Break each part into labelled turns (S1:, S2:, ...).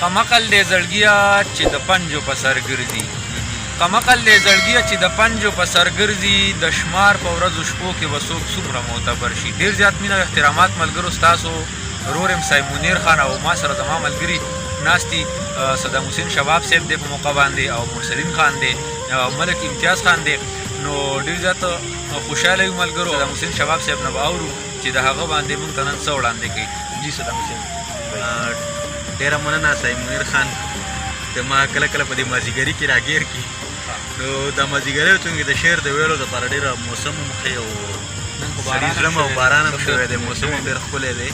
S1: قمقل دی زړګیه چې د پنجو په سر ګرځي، قمقل دی زړګیه چې د پنجو په سر ګرځي، د شمار په ورځو شپو کې به څوک څومره معتبر شي. ډېر زیات مینه او احترامات ملګرو، ستاسو ورور یم صاحب منیر خان او ما سره زما ملګري ناست دي، صدام حسین شباب صاحب دی په موقع باندې او مرسلین خان دی، ملک امتیاز خان دی. نو ډېر زیات خوشحاله یو ملګرو. صدام حسین شباب صاحب نه به اورو چې د هغه باندې موږ ته نن څه وړاندې کوي. جی صدام حسین.
S2: ډېره مننه صاحب منیر خان، ته ما کله کله په دې مازیګري کې راګیر کړي. نو دا مازیګری چونکې د شعر د ویلو دپاره ډېره موسم هم ښه او سړي زړه او باران هم شوی دی، موسم هم ډېر ښکلی دی.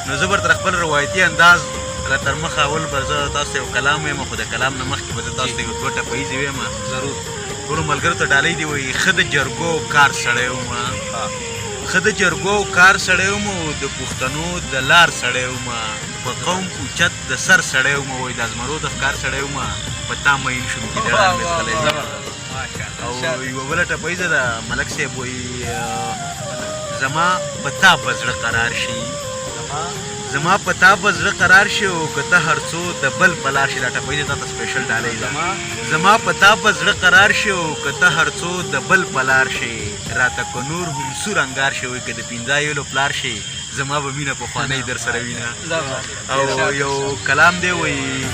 S2: نو زه به تر خپل روایتي انداز له تر مخه اول به زه تاسو ته یو کلام ویم، خو د کلام نه مخکې به زه تاسو ته یو دوه ټپه ییزې ویم.
S1: ضرور.
S2: ټولو ملګرو ته ډالۍ دي. وایي ښه د جرګو کار سړی وم، ښه د جرګو کار سړی وم، او د پښتنو د لار سړی وم، په قوم اوچت د سر سړی وم، وایي د زمرو د ښکار سړی وم، په تا مین شوم ګیدړان مې ځغلی. او یوه بله ټپه ییزه ده، ملک صاحب وایي زما په تا به زړه قرار شي، زما په تا به زړه قرار شي، او که ته هر څو د بل په لار شي. دا ټپه ییزه تا ته سپیشل ډالۍ ده. زما په تا به زړه قرار شي، او که ته هر څو د بل په لار شي، راته که نور هم سور انګار شي، وایي که د پنځه ایلو پلار شي، زما به مینه پخوانۍ در سره وینه. او یو کلام دی، وایي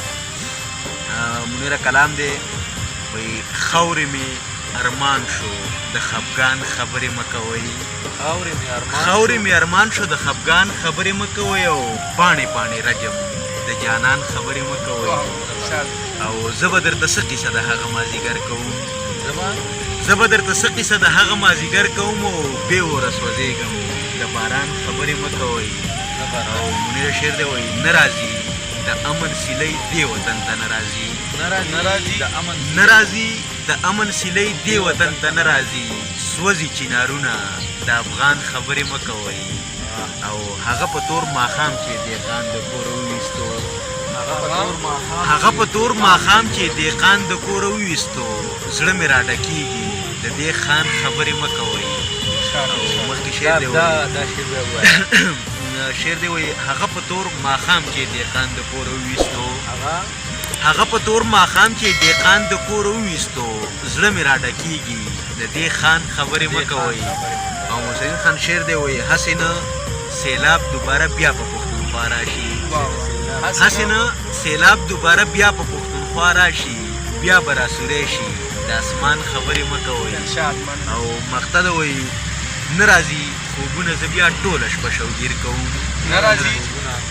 S2: منیره کلام دی، وایي خاورې مې ارمان شو د خفګان خبرې مه کوئ، خاورې مې ارمان شو د خفګان خبرې مه کوئ، او پاڼې پاڼې رجم د جانان خبرې مه کوئ. او زه به درته څه قصه د هغه مازیګر کوم، زه به درته څه قصه د هغه مازیګر کوم، او بې اوره سوځېږم د باران خبرې مه کوئ. او منیره شعر دی، وایي نه راځي د امن سیلۍ دې وطن ته، نه راځي، نه راځي د امن سیلۍ دې وطن ته، نه راځي، سوځي چینارونه د افغان خبرې مه کوئ. او هغه په تور ماښام چې دهقان د کوره وویستو، هغه په تور ماښام چې دهقان د کوره وویستو، زړه مې راډکېږي د دې خان خبرې مه کوئ. او مخکې شعر دی، شعر دی، وایي هغه په تور ماښام چې دهقان د کوره وویستو، هغه په تور ماښام چې دهقان د کوره وویستو، زړه مې راډکېږي د دې خان خبرې مه کوئ. او محسن خان شعر دی، وایي هسې نه سیلاب دوباره بیا په پښتونخوا راشي، هسې نه سیلاب دوباره بیا په پښتونخوا راشي، بیا به راسوری شي د اسمان خبرې مه کوئ. او مقته ده، وایي نه راځي خوبونه زه بیا ټوله شپه شوګیر کوم،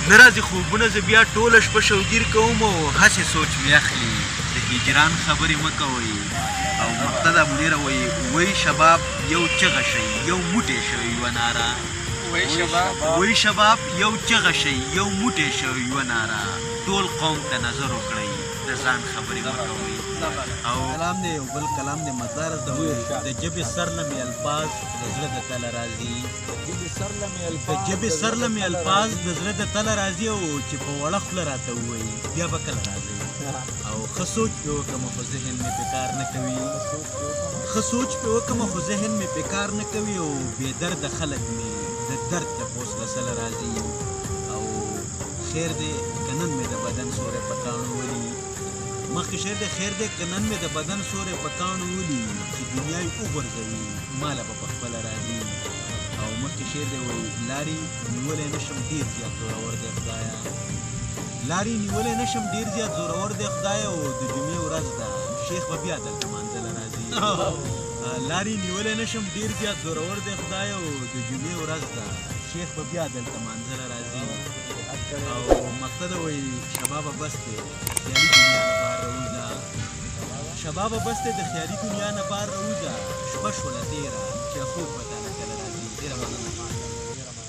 S2: نه راځي خوبونه زه بیا ټوله شپه شوګیر کوم، او هسې سوچ مې اخلي د هجران خبرې مه کوئ. او مقته ده منیره، وایي وی شباب یو چغه شئ یو موټی شئ یوه ناره، وی شباب یو چغه شئ یو موټی شئ یوه ناره، ټول قوم ته نظر وکړئ د ځان خبرې مه کوئ. او کلام دی، یو بل کلام دی، مطلب د ژبې سر له مې الفاظ د زړه د تله راځي، د ژبې سر له مې الفاظ د زړه د تله راځي، او چې په وړه خوله راته ووایي بیا به کله راځي. او ښه سوچ پې وکړم خو ذهن مې پې کار نه کوي، ښه سوچ پې وکړم خو ذهن مې پې کار نه کوي، او بې درده خلک مې د درد تپوس له سله راځي. او خیر دی که نن مې د بدن سوری په کاڼو ولي، مخکې شعر دی، خیر دی که نن مې د بدن سوری په کاڼو ولي، چې دنیا یې وغورځوي ماله به په خپله راځي. او مخکې شعر دی، وایي لارې نیولی نه شم ډېر زیات زورور دی خدایه، لارې نیولی نه شم ډېر زیات زورور دی خدایه، او د جمعې ورځ ده شیخ به بیا دلته مانځله راځي، لارې نیولی نه شم ډېر زیات زورور دی خدایه، او د جمعې ورځ ده شیخ به بیا دلته مانځله راځي. او مقصد وایي شبابه بس دی خیالي دنیا نه بهر راوځه، شبابه بس دی د خیالي دنیا نه بهر راوځه، شپه شوله تېره چې خوب به تاله کله راځي. ډېره مننه.